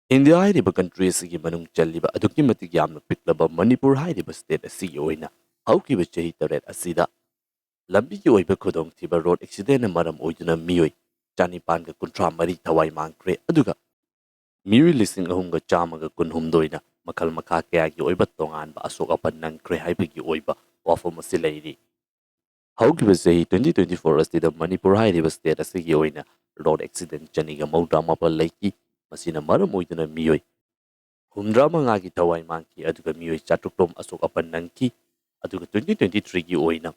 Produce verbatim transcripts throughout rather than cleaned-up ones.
India ꯍꯥꯏꯔꯤꯕ country ꯑꯁꯤꯒꯤ ꯃꯅꯨꯡ ꯆꯜꯂꯤꯕ ꯑꯗꯨꯛꯀꯤ ꯃꯇꯤꯛ ꯌꯥꯝꯅ ꯄꯤꯛꯂꯕ ꯃꯅꯤꯄꯨꯔ ꯍꯥꯏꯔꯤꯕ ꯁ꯭ꯇꯦꯠ ꯑꯁꯤꯒꯤ ꯑꯣꯏꯅ ꯍꯧꯈꯤꯕ ꯆꯍꯤ ꯇꯔꯦꯠ ꯑꯁꯤꯗ ꯂꯝꯕꯤꯒꯤ ꯑꯣꯏꯕ ꯈꯨꯗꯣꯡꯊꯤꯕ, ꯔꯣꯗ ꯑꯦꯛꯁꯤꯗꯦꯟꯅ ꯃꯔꯝ ꯑꯣꯏꯗꯨꯅ ꯃꯤꯑꯣꯏ ꯆꯅꯤꯄꯥꯟꯒ ꯀꯨꯟꯊ꯭ꯔꯥ ꯃꯔꯤ ꯊꯋꯥꯏ ꯃꯥꯡꯈ꯭ꯔꯦ, ꯑꯗꯨꯒ ꯃꯤꯑꯣꯏ ꯂꯤꯁꯤꯡ ꯑꯍꯨꯝꯒ ꯆꯥꯝꯃꯒ ꯀꯨꯟꯍꯨꯝꯗꯣꯏꯅ ꯃꯈꯜ ꯃꯈꯥ ꯀꯌꯥꯒꯤ ꯑꯣꯏꯕ ꯇꯣꯉꯥꯟꯕ ꯑꯁꯣꯛ ꯑꯄꯟ ꯅꯪꯈ꯭ꯔꯦ ꯍꯥꯏꯕꯒꯤ ꯑꯣꯏꯕ ꯋꯥꯐꯝ ꯑꯁꯤ ꯂꯩꯔꯤ꯫ ꯍꯧꯈꯤꯕ ꯆꯍꯤ ꯇ꯭ꯋꯦꯟꯇꯤ ꯇ꯭ꯋꯦꯟꯇꯤ ꯐꯣꯔ ꯑꯁꯤꯗ ꯃꯅꯤꯄꯨꯔ ꯍꯥꯏꯔꯤꯕ ꯁ꯭ꯇꯦꯠ ꯑꯁꯤꯒꯤ ꯑꯣꯏꯅ ꯔꯣꯗ ꯑꯦꯛꯁꯤꯗꯦꯟ ꯆꯅꯤꯒ ꯃꯧꯗ꯭ꯔꯥ ꯃꯥꯄꯜ ꯂꯩꯈꯤ꯫ ꯃꯁꯤꯅ ꯃꯔꯝ ꯑꯣꯏꯗꯨꯅ ꯃꯤꯑꯣꯏ ꯍꯨꯝꯗ꯭ꯔꯥ ꯃꯉꯥꯒꯤ ꯊꯋꯥꯏ ꯃꯥꯡꯈꯤ, ꯑꯗꯨꯒ ꯃꯤꯑꯣꯏ ꯆꯥꯇ꯭ꯔꯨꯛ ꯔꯣꯝ ꯑꯁꯣꯛ ꯑꯄꯟ ꯅꯪꯈꯤ꯫ ꯑꯗꯨꯒ ꯇ꯭ꯋꯦꯟꯇꯤ ꯇ꯭ꯋꯦꯟꯇꯤ ꯊ꯭ꯔꯤꯒꯤ ꯑꯣꯏꯅ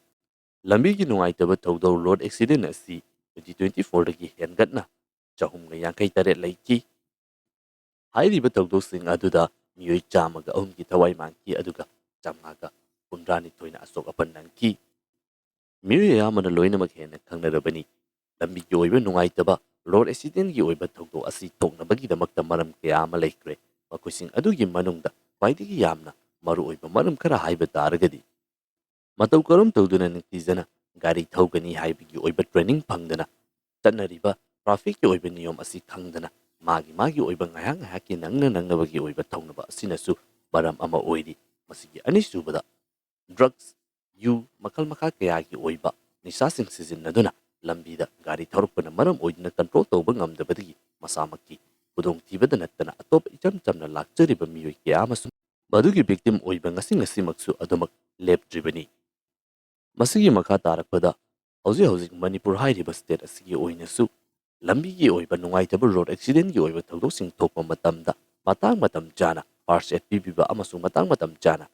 ꯂꯝꯕꯤꯒꯤ ꯅꯨꯡꯉꯥꯏꯇꯕ ꯊꯧꯗꯣꯛ, ꯔꯣꯗ ꯑꯦꯛꯁꯤꯗꯦꯟ ꯑꯁꯤ ꯇ꯭ꯋꯦꯟꯇꯤ ꯇ꯭ꯋꯦꯟꯇꯤ ꯐꯣꯔꯗꯒꯤ ꯍꯦꯟꯒꯠꯅ ꯆꯍꯨꯝꯒ ꯌꯥꯡꯈꯩ ꯇꯔꯦꯠ ꯂꯩꯈꯤ꯫ ꯍꯥꯏꯔꯤꯕ ꯊꯧꯗꯣꯛꯁꯤꯡ ꯑꯗꯨꯗ ꯃꯤꯑꯣꯏ ꯆꯥꯝꯃꯒ ꯑꯍꯨꯝꯒꯤ ꯊꯋꯥꯏ ꯃꯥꯡꯈꯤ, ꯑꯗꯨꯒ ꯆꯥꯝꯃꯉꯥꯒ ꯍꯨꯝꯗ꯭ꯔꯥꯅꯤꯊꯣꯏꯅ ꯑꯁꯣꯛ ꯑꯄꯟ ꯅꯪꯈꯤ꯫ ꯃꯤꯑꯣꯏ ꯑꯌꯥꯝꯕꯅ ꯂꯣꯏꯅꯃꯛ ꯍꯦꯟꯅ ꯈꯪꯅꯔꯕꯅꯤ꯫ ꯂꯝꯕꯤꯒꯤ ꯑꯣꯏꯕ ꯅꯨꯡꯉꯥꯏꯇꯕ, ꯔꯣꯗ ꯑꯦꯛꯁꯤꯗꯦꯟꯒꯤ ꯑꯣꯏꯕ ꯊꯧꯗꯣꯛ ꯑꯁꯤ ꯊꯣꯛꯅꯕꯒꯤꯗꯃꯛꯇ ꯃꯔꯝ ꯀꯌꯥ ꯑꯃ ꯂꯩꯈ꯭ꯔꯦ꯫ ꯃꯈꯣꯏꯁꯤꯡ ꯑꯗꯨꯒꯤ ꯃꯅꯨꯡꯗ ꯈ꯭ꯋꯥꯏꯗꯒꯤ ꯌꯥꯝꯅ ꯃꯔꯨꯑꯣꯏꯕ ꯃꯔꯝ ꯈꯔ ꯍꯥꯏꯕ ꯇꯥꯔꯒꯗꯤ, ꯃꯇꯧ ꯀꯔꯝ ꯇꯧꯗꯨꯅ ꯅꯤꯡꯊꯤꯖꯅ ꯒꯥꯔꯤ ꯊꯧꯒꯅꯤ ꯍꯥꯏꯕꯒꯤ ꯑꯣꯏꯕ ꯇ꯭ꯔꯦꯅꯤꯡ ꯐꯪꯗꯅ, ꯆꯠꯅꯔꯤꯕ ꯇ꯭ꯔꯥꯐꯤꯛꯀꯤ ꯑꯣꯏꯕ ꯅꯤꯌꯣꯝ ꯑꯁꯤ ꯈꯪꯗꯅ, ꯃꯥꯒꯤ ꯃꯥꯒꯤ ꯑꯣꯏꯕ ꯉꯥꯏꯍꯥꯛ ꯉꯥꯏꯍꯥꯛꯀꯤ ꯅꯪꯅ ꯅꯪꯅꯕꯒꯤ ꯑꯣꯏꯕ ꯊꯧꯅꯕ ꯑꯁꯤꯅꯁꯨ ꯃꯔꯝ ꯑꯃ ꯑꯣꯏꯔꯤ꯫ ꯃꯁꯤꯒꯤ ꯑꯅꯤꯁꯨꯕꯗ, ꯗ꯭ꯔꯒꯁ, ꯌꯨ, ꯃꯈꯜ ꯃꯈꯥ ꯀꯌꯥꯒꯤ ꯑꯣꯏꯕ ꯅꯤꯁꯥꯁꯤꯡ ꯁꯤꯖꯤꯟꯅꯗꯨꯅ ꯂꯝꯕꯤꯗ ꯒꯥꯔꯤ ꯊꯧꯔꯛꯄꯅ ꯃꯔꯝ ꯑꯣꯏꯗꯨꯅ ꯀꯟꯇ꯭ꯔꯣꯜ ꯇꯧꯕ ꯉꯝꯗꯕꯗꯒꯤ ꯃꯁꯥꯃꯛꯀꯤ ꯈꯨꯗꯣꯡꯊꯤꯕꯗ ꯅꯠꯇꯅ ꯑꯇꯣꯞꯄ ꯏꯆꯝ ꯆꯝꯅ ꯂꯥꯛꯆꯔꯤꯕ ꯃꯤꯑꯣꯏ ꯀꯌꯥ ꯑꯃꯁꯨ ꯃꯗꯨꯒꯤ ꯚꯤꯛꯇꯤꯝ ꯑꯣꯏꯕ ꯉꯁꯤ ꯉꯁꯤꯃꯛꯁꯨ ꯑꯗꯨꯃꯛ ꯂꯦꯞꯇ꯭ꯔꯤꯕꯅꯤ꯫ ꯃꯁꯤꯒꯤ ꯃꯈꯥ ꯇꯥꯔꯛꯄꯗ, ꯍꯧꯖꯤꯛ ꯍꯧꯖꯤꯛ ꯃꯅꯤꯄꯨꯔ ꯍꯥꯏꯔꯤꯕ ꯁ꯭ꯇꯦꯠ ꯑꯁꯤꯒꯤ ꯑꯣꯏꯅꯁꯨ ꯂꯝꯕꯤꯒꯤ ꯑꯣꯏꯕ ꯅꯨꯡꯉꯥꯏꯇꯕ, ꯔꯣꯗ ꯑꯦꯛꯁꯤꯗꯦꯟꯒꯤ ꯑꯣꯏꯕ ꯊꯧꯗꯣꯛꯁꯤꯡ ꯊꯣꯛꯄ ꯃꯇꯝꯗ ꯃꯇꯥꯡ ꯃꯇꯝ ꯆꯥꯅ ꯐꯥꯔꯁ ꯑꯦꯗ ꯄꯤꯕꯤꯕ ꯑꯃꯁꯨꯡ ꯃꯇꯥꯡ ꯃꯇꯝ ꯆꯥꯅ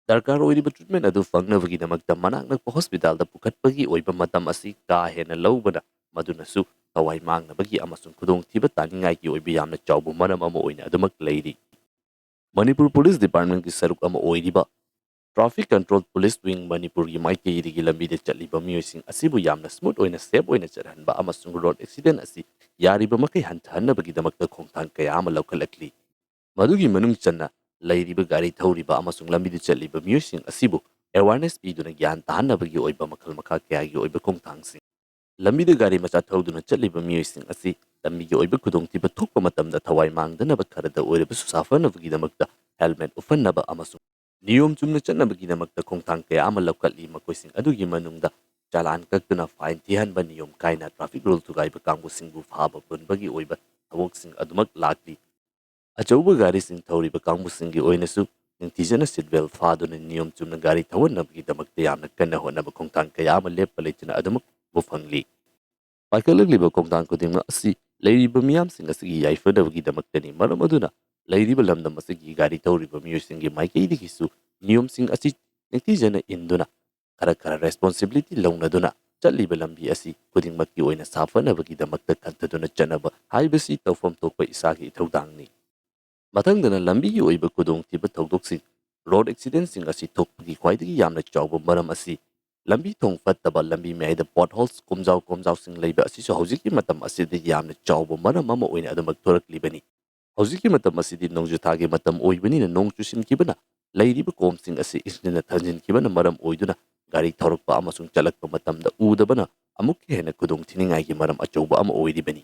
ꯗꯔꯀꯥꯔ ꯑꯣꯏꯔꯤꯕ ꯇ꯭ꯔꯤꯠꯃꯦꯟ ꯑꯗꯨ ꯐꯪꯅꯕꯒꯤꯗꯃꯛꯇ ꯃꯅꯥꯛ ꯅꯛꯄ ꯍꯣꯁꯄꯤꯇꯥꯜꯗ ꯄꯨꯈꯠꯄꯒꯤ ꯑꯣꯏꯕ ꯃꯇꯝ ꯑꯁꯤ ꯀꯥ ꯍꯦꯟꯅ ꯂꯧꯕꯅ ꯃꯗꯨꯅꯁꯨ ꯊꯋꯥꯏ ꯃꯥꯡꯅꯕꯒꯤ ꯑꯃꯁꯨꯡ ꯈꯨꯗꯣꯡꯊꯤꯕ ꯇꯥꯅꯤꯡꯉꯥꯏꯒꯤ ꯑꯣꯏꯕ ꯌꯥꯝꯅ ꯆꯥꯎꯕ ꯃꯔꯝ ꯑꯃ ꯑꯣꯏꯅ ꯑꯗꯨꯃꯛ ꯂꯩꯔꯤ꯫ ꯃꯅꯤꯄꯨꯔ ꯄꯨꯂꯤꯁ ꯗꯤꯄꯥꯔꯠꯃꯦꯟꯒꯤ ꯁꯔꯨꯛ ꯑꯃ ꯑꯣꯏꯔꯤꯕ ꯇ꯭ꯔꯥꯐꯤꯛ ꯀꯟꯇ꯭ꯔꯣꯜ ꯄꯨꯂꯤꯁ ꯋꯤꯡ ꯃꯅꯤꯄꯨꯔꯒꯤ ꯃꯥꯏꯀꯩꯗꯒꯤ ꯂꯝꯕꯤꯗ ꯆꯠꯂꯤꯕ ꯃꯤꯑꯣꯏꯁꯤꯡ ꯑꯁꯤꯕꯨ ꯌꯥꯝꯅ ꯁ꯭ꯃꯨꯠ ꯑꯣꯏꯅ, ꯁꯦꯐ ꯑꯣꯏꯅ ꯆꯠꯍꯟꯕ ꯑꯃꯁꯨꯡ ꯔꯣꯗ ꯑꯦꯛꯁꯤꯗꯦꯟ ꯑꯁꯤ ꯌꯥꯔꯤꯕ ꯃꯈꯩ ꯍꯟꯊꯍꯟꯅꯕꯒꯤꯗꯃꯛꯇ ꯈꯣꯡꯊꯥꯡ ꯀꯌꯥ ꯑꯃ ꯂꯧꯈꯠꯂꯛꯂꯤ꯫ ꯃꯗꯨꯒꯤ ꯃꯅꯨꯡ ꯆꯟꯅ ꯂꯩꯔꯤꯕ ꯒꯥꯔꯤ ꯊꯧꯔꯤꯕ ꯑꯃꯁꯨꯡ ꯂꯝꯕꯤꯗ ꯆꯠꯂꯤꯕ ꯃꯤꯑꯣꯏꯁꯤꯡ ꯑꯁꯤꯕꯨ ꯑꯦꯋꯥꯔꯅꯦꯁ ꯄꯤꯗꯨꯅ ꯒ꯭ꯌꯥꯟ ꯇꯥꯍꯟꯅꯕꯒꯤ ꯑꯣꯏꯕ ꯃꯈꯜ ꯃꯈꯥ ꯀꯌꯥꯒꯤ ꯑꯣꯏꯕ ꯈꯣꯡꯊꯥꯡꯁꯤꯡ꯫ ꯂꯝꯕꯤꯗ ꯒꯥꯔꯤ ꯃꯆꯥ ꯊꯧꯗꯨꯅ ꯆꯠꯂꯤꯕ ꯃꯤꯑꯣꯏꯁꯤꯡ ꯑꯁꯤ ꯂꯝꯕꯤꯒꯤ ꯑꯣꯏꯕ ꯈꯨꯗꯣꯡꯊꯤꯕ ꯊꯣꯛꯄ ꯃꯇꯝꯗ ꯊꯋꯥꯏ ꯃꯥꯡꯗꯅꯕ ꯈꯔꯗ ꯑꯣꯏꯔꯕꯁꯨ ꯁꯥꯐꯅꯕꯒꯤꯗꯃꯛꯇ helmet ꯎꯞꯍꯟꯅꯕ ꯑꯃꯁꯨꯡ ꯅꯤꯌꯣꯝ ꯆꯨꯝꯅ ꯆꯠꯅꯕꯒꯤꯗꯃꯛꯇ ꯈꯣꯡꯊꯥꯡ ꯀꯌꯥ ꯑꯃ ꯂꯧꯈꯠꯂꯤ꯫ ꯃꯈꯣꯏꯁꯤꯡ ꯑꯗꯨꯒꯤ ꯃꯅꯨꯡꯗ ꯆꯂꯥꯟ ꯀꯛꯇꯨꯅ fine ꯊꯤꯍꯟꯕ, ꯅꯤꯌꯣꯝ ꯀꯥꯏꯅ traffic rule ꯊꯨꯒꯥꯏꯕ ꯀꯥꯡꯕꯨꯁꯤꯡꯕꯨ ꯐꯥꯕ ꯄꯨꯟꯕꯒꯤ ꯑꯣꯏꯕ ꯊꯕꯛꯁꯤꯡ ꯑꯗꯨꯃꯛ ꯂꯥꯛꯂꯤ꯫ ꯑꯆꯧꯕ ꯒꯥꯔꯤꯁꯤꯡ ꯊꯧꯔꯤꯕ ꯀꯥꯡꯕꯨꯁꯤꯡꯒꯤ ꯑꯣꯏꯅꯁꯨ ꯅꯤꯡꯊꯤꯖꯅ seat belt ꯐꯥꯗꯨꯅ ꯅꯤꯌꯣꯝ ꯆꯨꯝꯅ ꯒꯥꯔꯤ ꯊꯧꯍꯟꯅꯕꯒꯤꯗꯃꯛꯇ ꯌꯥꯝꯅ ꯀꯟꯅ ꯍꯣꯠꯅꯕ ꯈꯣꯡꯊꯥꯡ ꯀꯌꯥ ꯑꯃ ꯂꯦꯞꯄ ꯂꯩꯇꯅ ꯑꯗꯨꯃꯛ ꯎꯕ ꯐꯪꯂꯤ꯫ ꯄꯥꯏꯈꯠꯂꯛꯂꯤꯕ ꯈꯣꯡꯊꯥꯡ ꯈꯨꯗꯤꯡꯃꯛ ꯑꯁꯤ ꯂꯩꯔꯤꯕ ꯃꯤꯌꯥꯝꯁꯤꯡ ꯑꯁꯤꯒꯤ ꯌꯥꯏꯐꯅꯕꯒꯤꯗꯃꯛꯇꯅꯤ꯫ ꯃꯔꯝ ꯑꯗꯨꯅ ꯂꯩꯔꯤꯕ ꯂꯝꯗꯝ ꯑꯁꯤꯒꯤ ꯒꯥꯔꯤ ꯊꯧꯔꯤꯕ ꯃꯤꯑꯣꯏꯁꯤꯡꯒꯤ ꯃꯥꯏꯀꯩꯗꯒꯤꯁꯨ ꯅꯤꯌꯣꯝꯁꯤꯡ ꯑꯁꯤ ꯅꯤꯡꯊꯤꯖꯅ ꯏꯟꯗꯨꯅ ꯈꯔ ꯈꯔ responsibility ꯂꯧꯅꯗꯨꯅ ꯆꯠꯂꯤꯕ ꯂꯝꯕꯤ ꯑꯁꯤ ꯈꯨꯗꯤꯡꯃꯛꯀꯤ ꯑꯣꯏꯅ ꯁꯥꯐꯅꯕꯒꯤꯗꯃꯛꯇ ꯈꯟꯊꯗꯨꯅ ꯆꯠꯅꯕ ꯍꯥꯏꯕꯁꯤ ꯇꯧꯐꯝ ꯊꯣꯛꯄ ꯏꯁꯥꯒꯤ ꯏꯊꯧꯗꯥꯡꯅꯤ꯫ ꯃꯊꯪꯗꯅ ꯂꯝꯕꯤꯒꯤ ꯑꯣꯏꯕ ꯈꯨꯗꯣꯡꯊꯤꯕ ꯊꯧꯗꯣꯛꯁꯤꯡ, road accidentꯁꯤꯡ ꯑꯁꯤ ꯊꯣꯛꯄꯒꯤ ꯈ꯭ꯋꯥꯏꯗꯒꯤ ꯌꯥꯝꯅ ꯆꯥꯎꯕ ꯃꯔꯝ ꯑꯁꯤ ꯂꯝꯕꯤ ꯊꯣꯡ ꯐꯠꯇꯕ, ꯂꯝꯕꯤ ꯃꯌꯥꯏꯗ potholes, ꯀꯣꯝꯖꯥꯎ ꯀꯣꯝꯖꯥꯎꯁꯤꯡ ꯂꯩꯕ ꯑꯁꯤꯁꯨ ꯍꯧꯖꯤꯛꯀꯤ ꯃꯇꯝ ꯑꯁꯤꯗ ꯌꯥꯝꯅ ꯆꯥꯎꯕ ꯃꯔꯝ ꯑꯃ ꯑꯣꯏꯅ ꯑꯗꯨꯃꯛ ꯊꯣꯔꯛꯂꯤꯕꯅꯤ꯫ ꯍꯧꯖꯤꯛꯀꯤ ꯃꯇꯝ ꯑꯁꯤꯗꯤ ꯅꯣꯡꯖꯨ ꯊꯥꯒꯤ ꯃꯇꯝ ꯑꯣꯏꯕꯅꯤꯅ ꯅꯣꯡ ꯆꯨꯁꯤꯟꯈꯤꯕꯅ ꯂꯩꯔꯤꯕ ꯀꯣꯝꯁꯤꯡ ꯑꯁꯤ ꯏꯁꯤꯡꯅ ꯊꯟꯖꯤꯟꯈꯤꯕꯅ ꯃꯔꯝ ꯑꯣꯏꯗꯨꯅ ꯒꯥꯔꯤ ꯊꯧꯔꯛꯄ ꯑꯃꯁꯨꯡ ꯆꯠꯂꯛꯄ ꯃꯇꯝꯗ ꯎꯗꯕꯅ ꯑꯃꯨꯛꯀ ꯍꯦꯟꯅ ꯈꯨꯗꯣꯡ ꯊꯤꯅꯤꯡꯉꯥꯏꯒꯤ ꯃꯔꯝ ꯑꯆꯧꯕ ꯑꯃ ꯑꯣꯏꯔꯤꯕꯅꯤ꯫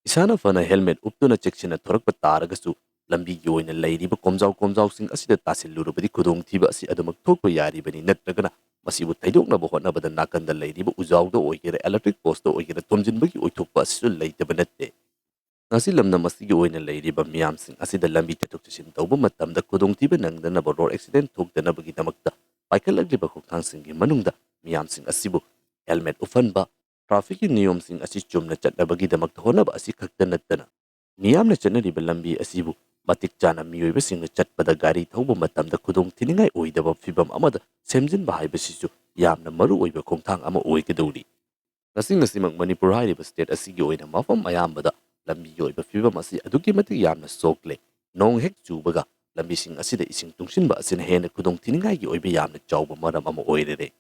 ꯏꯁꯥꯅ ꯐꯅ helmet ꯎꯞꯇꯨꯅ ꯆꯦꯛꯁꯤꯟꯅ ꯊꯧꯔꯛꯄ ꯇꯥꯔꯒꯁꯨ ꯂꯝꯕꯤꯒꯤ ꯑꯣꯏꯅ ꯂꯩꯔꯤꯕ ꯀꯣꯝꯖꯥꯎ ꯀꯣꯝꯖꯥꯎꯁꯤꯡ ꯑꯁꯤꯗ ꯇꯥꯁꯤꯜꯂꯨꯔꯕꯗꯤ ꯈꯨꯗꯣꯡꯊꯤꯕ ꯑꯁꯤ ꯑꯗꯨꯃꯛ ꯊꯣꯛꯄ ꯌꯥꯔꯤꯕꯅꯤ꯫ ꯅꯠꯇ꯭ꯔꯒꯅ ꯃꯁꯤꯕꯨ ꯊꯩꯗꯣꯛꯅꯕ ꯍꯣꯠꯅꯕꯗ ꯅꯥꯀꯟꯗ ꯂꯩꯔꯤꯕ ꯎꯖꯥꯎꯗ ꯑꯣꯏꯒꯦꯔꯥ, electric postꯇ ꯑꯣꯏꯒꯦꯔꯥ, ꯊꯣꯝꯖꯤꯟꯕꯒꯤ ꯑꯣꯏꯊꯣꯛꯄ ꯑꯁꯤꯁꯨ ꯂꯩꯇꯕ ꯅꯠꯇꯦ꯫ ꯉꯁꯤ ꯂꯝꯗꯝ ꯑꯁꯤꯒꯤ ꯑꯣꯏꯅ ꯂꯩꯔꯤꯕ ꯃꯤꯌꯥꯝꯁꯤꯡ ꯑꯁꯤꯗ ꯂꯝꯕꯤ ꯆꯠꯊꯣꯛ ꯆꯠꯁꯤꯟ ꯇꯧꯕ ꯃꯇꯝꯗ ꯈꯨꯗꯣꯡꯊꯤꯕ ꯅꯪꯗꯅꯕ, road accident ꯊꯣꯛꯇꯅꯕꯒꯤꯗꯃꯛꯇ ꯄꯥꯏꯈꯠꯂꯛꯂꯤꯕ ꯈꯣꯡꯊꯥꯡꯁꯤꯡꯒꯤ ꯃꯅꯨꯡꯗ ꯃꯤꯌꯥꯝꯁꯤꯡ ꯑꯁꯤꯕꯨ helmet ꯎꯞꯍꯟꯕ, trafficꯀꯤ ꯅꯤꯌꯣꯝꯁꯤꯡ ꯑꯁꯤ ꯆꯨꯝꯅ ꯆꯠꯅꯕꯒꯤꯗꯃꯛꯇ ꯍꯣꯠꯅꯕ ꯑꯁꯤ ꯈꯛꯇ ꯅꯠꯇꯅ, ꯃꯤꯌꯥꯝꯅ ꯆꯠꯅꯔꯤꯕ ꯂꯝꯕꯤ ꯑꯁꯤꯕꯨ ꯃꯇꯤꯛ ꯆꯥꯅ ꯃꯤꯑꯣꯏꯕꯁꯤꯡꯅ ꯆꯠꯄꯗ ꯒꯥꯔꯤ ꯊꯧꯕ ꯃꯇꯝꯗ ꯈꯨꯗꯣꯡ ꯊꯤꯅꯤꯡꯉꯥꯏ ꯑꯣꯏꯗꯕ ꯐꯤꯚꯝ ꯑꯃꯗ ꯁꯦꯝꯖꯤꯟꯕ ꯍꯥꯏꯕꯁꯤꯁꯨ ꯌꯥꯝꯅ ꯃꯔꯨ ꯑꯣꯏꯕ ꯈꯣꯡꯊꯥꯡ ꯑꯃ ꯑꯣꯏꯒꯗꯧꯔꯤ꯫ ꯉꯁꯤ ꯉꯁꯤꯃꯛ ꯃꯅꯤꯄꯨꯔ ꯍꯥꯏꯔꯤꯕ state ꯑꯁꯤꯒꯤ ꯑꯣꯏꯅ ꯃꯐꯝ ꯑꯌꯥꯝꯕꯗ ꯂꯝꯕꯤꯒꯤ ꯑꯣꯏꯕ ꯐꯤꯚꯝ ꯑꯁꯤ ꯑꯗꯨꯛꯀꯤ ꯃꯇꯤꯛ ꯌꯥꯝꯅ ꯁꯣꯛꯂꯦ꯫ ꯅꯣꯡ ꯍꯦꯛ ꯆꯨꯕꯒ ꯂꯝꯕꯤꯁꯤꯡ ꯑꯁꯤꯗ ꯏꯁꯤꯡ ꯇꯨꯡꯁꯤꯟꯕ ꯑꯁꯤꯅ ꯍꯦꯟꯅ ꯈꯨꯗꯣꯡ ꯊꯤꯅꯤꯡꯉꯥꯏꯒꯤ ꯑꯣꯏꯕ ꯌꯥꯝꯅ ꯆꯥꯎꯕ ꯃꯔꯝ ꯑꯃ ꯑꯣꯏꯔꯦ꯫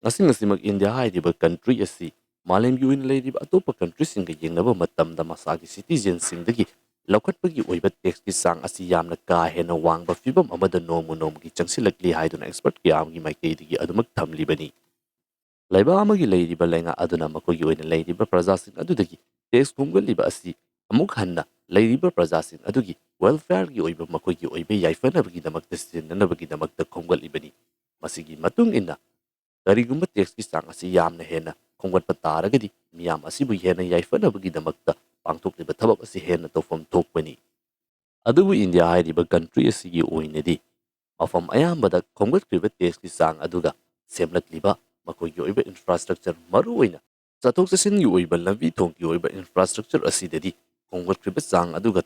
ꯉꯁꯤ ꯉꯁꯤꯃꯛ ꯏꯟꯗꯤꯌꯥ ꯍꯥꯏꯔꯤꯕ country ꯑꯁꯤ ꯃꯥꯂꯦꯝꯒꯤ ꯑꯣꯏꯅ ꯂꯩꯔꯤꯕ ꯑꯇꯣꯞꯄ countryꯁꯤꯡꯒ ꯌꯦꯡꯅꯕ ꯃꯇꯝꯗ ꯃꯁꯥꯒꯤ citizenꯁꯤꯡꯗꯒꯤ ꯂꯧꯈꯠꯄꯒꯤ ꯑꯣꯏꯕ taxꯀꯤ ꯆꯥꯡ ꯑꯁꯤ ꯌꯥꯝꯅ ꯀꯥ ꯍꯦꯟꯅ ꯋꯥꯡꯕ ꯐꯤꯚꯝ ꯑꯃꯗ ꯅꯣꯡꯃ ꯅꯣꯡꯃꯒꯤ ꯆꯪꯁꯤꯜꯂꯛꯂꯤ ꯍꯥꯏꯗꯨꯅ expert ꯀꯌꯥ ꯑꯃꯒꯤ ꯃꯥꯏꯀꯩꯗꯒꯤ ꯑꯗꯨꯃꯛ ꯊꯝꯂꯤꯕꯅꯤ꯫ ꯂꯩꯕꯥꯛ ꯑꯃꯒꯤ ꯂꯩꯔꯤꯕ ꯂꯩꯉꯥꯛ ꯑꯗꯨꯅ ꯃꯈꯣꯏꯒꯤ ꯑꯣꯏꯅ ꯂꯩꯔꯤꯕ ꯄ꯭ꯔꯖꯥꯁꯤꯡ ꯑꯗꯨꯗꯒꯤ ꯇꯦꯛꯁ ꯈꯣꯝꯒꯠꯂꯤꯕ ꯑꯁꯤ ꯑꯃꯨꯛ ꯍꯟꯅ ꯂꯩꯔꯤꯕ ꯄ꯭ꯔꯖꯥꯁꯤꯡ ꯑꯗꯨꯒꯤ welfareꯒꯤ ꯑꯣꯏꯕ, ꯃꯈꯣꯏꯒꯤ ꯑꯣꯏꯕ ꯌꯥꯏꯐꯅꯕꯒꯤꯗꯃꯛꯇ ꯁꯤꯖꯤꯟꯅꯅꯕꯒꯤꯗꯃꯛꯇ ꯈꯣꯝꯒꯠꯂꯤꯕꯅꯤ꯫ ꯃꯁꯤꯒꯤ ꯃꯇꯨꯡ ꯏꯟꯅ ꯀꯔꯤꯒꯨꯝꯕ ꯇꯦꯛꯁꯀꯤ ꯆꯥꯡ ꯑꯁꯤ ꯌꯥꯝꯅ ꯍꯦꯟꯅ ꯈꯣꯝꯒꯠꯄ ꯇꯥꯔꯒꯗꯤ ꯃꯤꯌꯥꯝ ꯑꯁꯤꯕꯨ ꯍꯦꯟꯅ ꯌꯥꯏꯐꯅꯕꯒꯤꯗꯃꯛꯇ ꯄꯥꯡꯊꯣꯛꯂꯤꯕ ꯊꯕꯛ ꯑꯁꯤ ꯍꯦꯟꯅ ꯇꯧꯐꯝ ꯊꯣꯛꯄꯅꯤ꯫ ꯑꯗꯨꯕꯨ ꯏꯟꯗꯤꯌꯥ ꯍꯥꯏꯔꯤꯕ ꯀꯟꯇ꯭ꯔꯤ ꯑꯁꯤꯒꯤ ꯑꯣꯏꯅꯗꯤ ꯃꯐꯝ ꯑꯌꯥꯝꯕꯗ ꯈꯣꯝꯒꯠꯈ꯭ꯔꯤꯕ ꯇꯦꯛꯁꯀꯤ ꯆꯥꯡ ꯑꯗꯨꯒ ꯁꯦꯝꯂꯛꯂꯤꯕ ꯃꯈꯣꯏꯒꯤ ꯑꯣꯏꯕ ꯏꯟꯐ꯭ꯔꯥꯁ꯭ꯇ꯭ꯔꯛꯆꯔ, ꯃꯔꯨꯑꯣꯏꯅ ꯆꯠꯊꯣꯛ ꯆꯠꯁꯤꯟꯒꯤ ꯑꯣꯏꯕ ꯂꯝꯕꯤ ꯊꯣꯡꯒꯤ ꯑꯣꯏꯕ ꯏꯟꯐ꯭ꯔꯥꯁ꯭ꯇ꯭ꯔꯛꯆꯔ ꯑꯁꯤꯗꯗꯤ ꯈꯣꯝꯒꯠꯈ꯭ꯔꯤꯕ ꯆꯥꯡ ꯑꯗꯨꯒ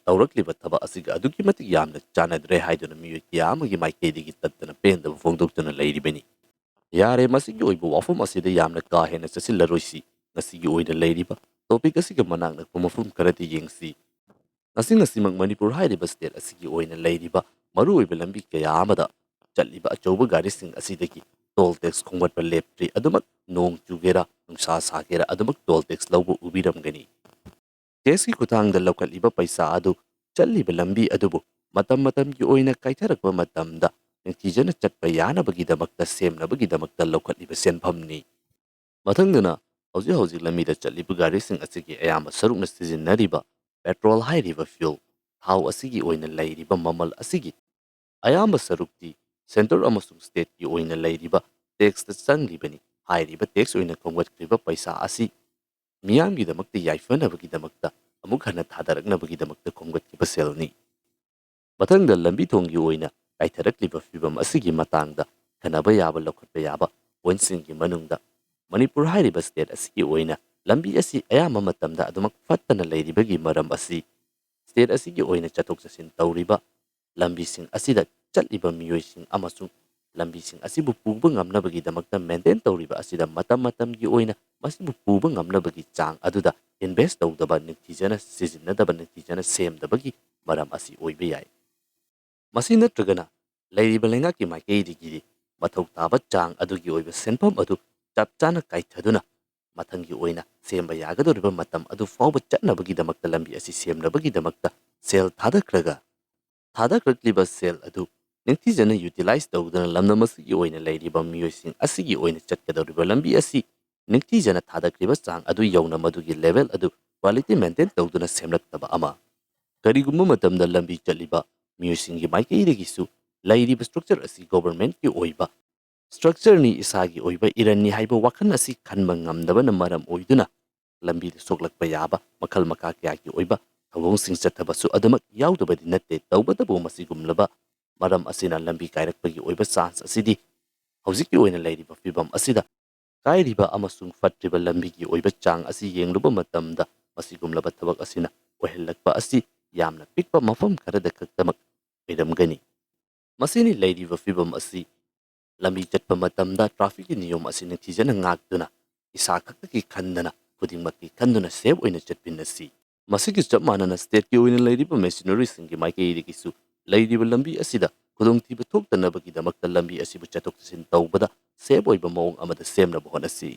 ꯇꯧꯔꯛꯂꯤꯕ ꯊꯕꯛ ꯑꯁꯤꯒ ꯑꯗꯨꯛꯀꯤ ꯃꯇꯤꯛ ꯌꯥꯝꯅ ꯆꯥꯟꯅꯗ꯭ꯔꯦ ꯍꯥꯏꯗꯨꯅ ꯃꯤꯑꯣꯏ ꯀꯌꯥ ꯑꯃꯒꯤ ꯃꯥꯏꯀꯩꯗꯒꯤ ꯇꯠꯇꯅ ꯄꯦꯟꯗꯕ ꯐꯣꯡꯗꯣꯛꯇꯨꯅ ꯂꯩꯔꯤꯕꯅꯤ꯫ ꯌꯥꯔꯦ, ꯃꯁꯤꯒꯤ ꯑꯣꯏꯕ ꯋꯥꯐꯝ ꯑꯁꯤꯗ ꯌꯥꯝꯅ ꯀꯥ ꯍꯦꯟꯅ ꯆꯠꯁꯤꯜꯂꯔꯣꯏꯁꯤ꯫ ꯉꯁꯤꯒꯤ ꯑꯣꯏꯅ ꯂꯩꯔꯤꯕ ꯇꯣꯄꯤꯛ ꯑꯁꯤꯒ ꯃꯅꯥꯛ ꯅꯛꯄ ꯃꯐꯝ ꯈꯔꯗꯤ ꯌꯦꯡꯁꯤ꯫ ꯉꯁꯤ ꯉꯁꯤꯃꯛ ꯃꯅꯤꯄꯨꯔ ꯍꯥꯏꯔꯤꯕ ꯁ꯭ꯇꯦꯠ ꯑꯁꯤꯒꯤ ꯑꯣꯏꯅ ꯂꯩꯔꯤꯕ ꯃꯔꯨꯑꯣꯏꯕ ꯂꯝꯕꯤ ꯀꯌꯥ ꯑꯃꯗ ꯆꯠꯂꯤꯕ ꯑꯆꯧꯕ ꯒꯥꯔꯤꯁꯤꯡ ꯑꯁꯤꯗꯒꯤ ꯇꯣꯜ ꯇꯦꯛꯁ ꯈꯣꯝꯒꯠꯄ ꯂꯦꯞꯇ꯭ꯔꯤ꯫ ꯑꯗꯨꯃꯛ ꯅꯣꯡ ꯆꯨꯒꯦꯔꯥ, ꯅꯨꯡꯁꯥ ꯁꯥꯒꯦꯔꯥ, ꯑꯗꯨꯃꯛ ꯇꯣꯜ ꯇꯦꯛꯁ ꯂꯧꯕ ꯎꯕꯤꯔꯝꯒꯅꯤ꯫ ꯇꯦꯛꯁꯀꯤ ꯈꯨꯠꯊꯥꯡꯗ ꯂꯧꯈꯠꯂꯤꯕ ꯄꯩꯁꯥ ꯑꯗꯨ ꯆꯠꯂꯤꯕ ꯂꯝꯕꯤ ꯑꯗꯨꯕꯨ ꯃꯇꯝ ꯃꯇꯝꯒꯤ ꯑꯣꯏꯅ ꯀꯥꯏꯊꯔꯛꯄ ꯃꯇꯝꯗ ꯅꯤꯡꯊꯤꯖꯅ ꯆꯠꯄ ꯌꯥꯅꯕꯒꯤꯗꯃꯛꯇ ꯁꯦꯝꯅꯕꯒꯤꯗꯃꯛꯇ ꯂꯧꯈꯠꯂꯤꯕ ꯁꯦꯟꯐꯝꯅꯤ꯫ ꯃꯊꯪꯗꯅ, ꯍꯧꯖꯤꯛ ꯍꯧꯖꯤꯛ ꯂꯝꯕꯤꯗ ꯆꯠꯂꯤꯕ ꯒꯥꯔꯤꯁꯤꯡ ꯑꯁꯤꯒꯤ ꯑꯌꯥꯝꯕ ꯁꯔꯨꯛꯅ ꯁꯤꯖꯤꯟꯅꯔꯤꯕ ꯄꯦꯇ꯭ꯔꯣꯜ ꯍꯥꯏꯔꯤꯕ ꯐ꯭ꯌꯨꯜ, ꯊꯥꯎ ꯑꯁꯤꯒꯤ ꯑꯣꯏꯅ ꯂꯩꯔꯤꯕ ꯃꯃꯜ ꯑꯁꯤꯒꯤ ꯑꯌꯥꯝꯕ ꯁꯔꯨꯛꯇꯤ ꯁꯦꯟꯇꯔ ꯑꯃꯁꯨꯡ ꯁ꯭ꯇꯦꯠꯀꯤ ꯑꯣꯏꯅ ꯂꯩꯔꯤꯕ ꯇꯦꯛꯁꯇ ꯆꯪꯂꯤꯕꯅꯤ꯫ ꯍꯥꯏꯔꯤꯕ ꯇꯦꯛꯁ ꯑꯣꯏꯅ ꯈꯣꯝꯒꯠꯈ꯭ꯔꯤꯕ ꯄꯩꯁꯥ ꯑꯁꯤ ꯃꯤꯌꯥꯝꯒꯤꯗꯃꯛꯇ ꯌꯥꯏꯐꯅꯕꯒꯤꯗꯃꯛꯇ ꯑꯃꯨꯛ ꯍꯟꯅ ꯊꯥꯗꯔꯛꯅꯕꯒꯤꯗꯃꯛꯇ ꯈꯣꯝꯒꯠꯈꯤꯕ ꯁꯦꯜꯅꯤ꯫ ꯃꯊꯪꯗ, ꯂꯝꯕꯤ ꯊꯣꯡꯒꯤ ꯑꯣꯏꯅ ꯀꯥꯏꯊꯔꯛꯂꯤꯕ ꯐꯤꯕꯝ ꯑꯁꯤꯒꯤ ꯃꯇꯥꯡꯗ ꯈꯟꯅꯕ ꯌꯥꯕ, ꯂꯧꯈꯠꯄ ꯌꯥꯕ ꯄꯣꯏꯟꯠꯁꯤꯡꯒꯤ ꯃꯅꯨꯡꯗ ꯃꯅꯤꯄꯨꯔ ꯍꯥꯏꯔꯤꯕ ꯁ꯭ꯇꯦꯠ ꯑꯁꯤꯒꯤ ꯑꯣꯏꯅ ꯂꯝꯕꯤ ꯑꯁꯤ ꯑꯌꯥꯝꯕ ꯃꯇꯝꯗ ꯑꯗꯨꯃꯛ ꯐꯠꯇꯅ ꯂꯩꯔꯤꯕꯒꯤ ꯃꯔꯝ ꯑꯁꯤ ꯁ꯭ꯇꯦꯠ ꯑꯁꯤꯒꯤ ꯑꯣꯏꯅ ꯆꯠꯊꯣꯛ ꯆꯠꯁꯤꯟ ꯇꯧꯔꯤꯕ ꯂꯝꯕꯤꯁꯤꯡ ꯑꯁꯤꯗ ꯆꯠꯂꯤꯕ ꯃꯤꯑꯣꯏꯁꯤꯡ ꯑꯃꯁꯨꯡ ꯂꯝꯕꯤꯁꯤꯡ ꯑꯁꯤꯕꯨ ꯄꯨꯕ ꯉꯝꯅꯕꯒꯤꯗꯃꯛꯇ ꯃꯦꯟꯇꯦꯟ ꯇꯧꯔꯤꯕ ꯑꯁꯤꯗ ꯃꯇꯝ ꯃꯇꯝꯒꯤ ꯑꯣꯏꯅ ꯃꯁꯤꯕꯨ ꯄꯨꯕ ꯉꯝꯅꯕꯒꯤ ꯆꯥꯡ ꯑꯗꯨꯗ ꯏꯟꯚꯦꯁ ꯇꯧꯗꯕ, ꯅꯤꯡꯊꯤꯖꯅ ꯁꯤꯖꯤꯟꯅꯗꯕ, ꯅꯤꯡꯊꯤꯖꯅ ꯁꯦꯝꯗꯕꯒꯤ ꯃꯔꯝ ꯑꯁꯤ ꯑꯣꯏꯕ ꯌꯥꯏ꯫ ꯃꯁꯤ ꯅꯠꯇ꯭ꯔꯒꯅ ꯂꯩꯔꯤꯕ ꯂꯩꯉꯥꯛꯀꯤ ꯃꯥꯏꯀꯩꯗꯒꯤꯗꯤ ꯃꯊꯧ ꯇꯥꯕ ꯆꯥꯡ ꯑꯗꯨꯒꯤ ꯑꯣꯏꯕ ꯁꯦꯟꯐꯝ ꯑꯗꯨ ꯆꯞ ꯆꯥꯅ ꯀꯥꯏꯊꯗꯨꯅ ꯃꯊꯪꯒꯤ ꯑꯣꯏꯅ ꯁꯦꯝꯕ ꯌꯥꯒꯗꯧꯔꯤꯕ ꯃꯇꯝ ꯑꯗꯨ ꯐꯥꯎꯕ ꯆꯠꯅꯕꯒꯤꯗꯃꯛꯇ ꯂꯝꯕꯤ ꯑꯁꯤ ꯁꯦꯝꯅꯕꯒꯤꯗꯃꯛꯇ ꯁꯦꯜ ꯊꯥꯗꯈ꯭ꯔꯒ, ꯊꯥꯗꯈ꯭ꯔꯛꯂꯤꯕ ꯁꯦꯜ ꯑꯗꯨ ꯅꯤꯡꯊꯤꯖꯅ ꯌꯨꯇꯤꯂꯥꯏꯖ ꯇꯧꯗꯨꯅ ꯂꯝꯗꯝ ꯑꯁꯤꯒꯤ ꯑꯣꯏꯅ ꯂꯩꯔꯤꯕ ꯃꯤꯑꯣꯏꯁꯤꯡ ꯑꯁꯤꯒꯤ ꯑꯣꯏꯅ ꯆꯠꯀꯗꯧꯔꯤꯕ ꯂꯝꯕꯤ ꯑꯁꯤ ꯅꯤꯡꯊꯤꯖꯅ ꯊꯥꯗꯈ꯭ꯔꯤꯕ ꯆꯥꯡ ꯑꯗꯨ ꯌꯧꯅ ꯃꯗꯨꯒꯤ ꯂꯦꯚꯦꯜ ꯑꯗꯨ ꯀ꯭ꯋꯥꯂꯤꯇꯤ ꯃꯦꯟꯇꯦꯟ ꯇꯧꯗꯨꯅ ꯁꯦꯝꯂꯛꯇꯕ ꯑꯃ꯫ ꯀꯔꯤꯒꯨꯝꯕ ꯃꯇꯝꯗ ꯂꯝꯕꯤ ꯆꯠꯂꯤꯕ ꯃꯤꯑꯣꯏꯁꯤꯡꯒꯤ ꯃꯥꯏꯀꯩꯗꯒꯤꯁꯨ ꯂꯩꯔꯤꯕ ꯁ꯭ꯇ꯭ꯔꯛꯆꯔ ꯑꯁꯤ ꯒꯣꯚꯔꯟꯃꯦꯟꯠꯀꯤ ꯑꯣꯏꯕ ꯁ꯭ꯇ꯭ꯔꯛꯆꯔꯅꯤ, ꯏꯁꯥꯒꯤ ꯑꯣꯏꯕ ꯏꯔꯟꯅꯤ ꯍꯥꯏꯕ ꯋꯥꯈꯜ ꯑꯁꯤ ꯈꯟꯕ ꯉꯝꯗꯕꯅ ꯃꯔꯝ ꯑꯣꯏꯗꯨꯅ ꯂꯝꯕꯤꯗ ꯁꯣꯛꯂꯛꯄ ꯌꯥꯕ ꯃꯈꯜ ꯃꯈꯥ ꯀꯌꯥꯒꯤ ꯑꯣꯏꯕ ꯊꯧꯑꯣꯡꯁꯤꯡ ꯆꯠꯊꯕꯁꯨ ꯑꯗꯨꯃꯛ ꯌꯥꯎꯗꯕꯗꯤ ꯅꯠꯇꯦ꯫ ꯇꯧꯕꯇꯕꯨ ꯃꯁꯤꯒꯨꯝꯂꯕ ꯃꯔꯝ ꯑꯁꯤꯅ ꯂꯝꯕꯤ ꯀꯥꯏꯔꯛꯄꯒꯤ ꯑꯣꯏꯕ ꯆꯥꯟꯁ ꯑꯁꯤꯗꯤ ꯍꯧꯖꯤꯛꯀꯤ ꯑꯣꯏꯅ ꯂꯩꯔꯤꯕ ꯐꯤꯕꯝ ꯑꯁꯤꯗ ꯀꯥꯏꯔꯤꯕ ꯑꯃꯁꯨꯡ ꯐꯠꯇ꯭ꯔꯤꯕ ꯂꯝꯕꯤꯒꯤ ꯑꯣꯏꯕ ꯆꯥꯡ ꯑꯁꯤ ꯌꯦꯡꯂꯨꯕ ꯃꯇꯝꯗ ꯃꯁꯤꯒꯨꯝꯂꯕ ꯊꯕꯛ ꯑꯁꯤꯅ ꯑꯣꯏꯍꯜꯂꯛꯄ ꯑꯁꯤ ꯌꯥꯝꯅ ꯄꯤꯛꯄ ꯃꯐꯝ ꯈꯔꯗ ꯈꯛꯇꯃꯛ ꯑꯣꯏꯔꯝꯒꯅꯤ꯫ ꯃꯁꯤꯅꯤ ꯂꯩꯔꯤꯕ ꯐꯤꯕꯝ ꯑꯁꯤ꯫ ꯂꯝꯕꯤ ꯆꯠꯄ ꯃꯇꯝꯗ ꯇ꯭ꯔꯥꯐꯤꯛꯀꯤ ꯅꯤꯌꯣꯝ ꯑꯁꯤ ꯅꯤꯡꯊꯤꯖꯅ ꯉꯥꯛꯇꯨꯅ ꯏꯁꯥ ꯈꯛꯇꯒꯤ ꯈꯟꯗꯅ ꯈꯨꯗꯤꯡꯃꯛꯀꯤ ꯈꯟꯗꯨꯅ ꯁꯦꯐ ꯑꯣꯏꯅ ꯆꯠꯃꯤꯟꯅꯁꯤ꯫ ꯃꯁꯤꯒꯤ ꯆꯞ ꯃꯥꯟꯅꯅ ꯁ꯭ꯇꯦꯠꯀꯤ ꯑꯣꯏꯅ ꯂꯩꯔꯤꯕ ꯃꯦꯁꯤꯅꯔꯤꯁꯤꯡꯒꯤ ꯃꯥꯏꯀꯩꯗꯒꯤꯁꯨ ꯂꯩꯔꯤꯕ ꯂꯝꯕꯤ ꯑꯁꯤꯗ ꯈꯨꯗꯣꯡꯊꯤꯕ ꯊꯣꯛꯇꯅꯕꯒꯤꯗꯃꯛꯇ ꯂꯝꯕꯤ ꯑꯁꯤꯕꯨ ꯆꯠꯊꯣꯛ ꯆꯠꯁꯤꯟ ꯇꯧꯕꯗ ꯁꯦꯐ ꯑꯣꯏꯕ ꯃꯑꯣꯡ ꯑꯃꯗ ꯁꯦꯝꯅꯕ ꯍꯣꯠꯅꯁꯤ꯫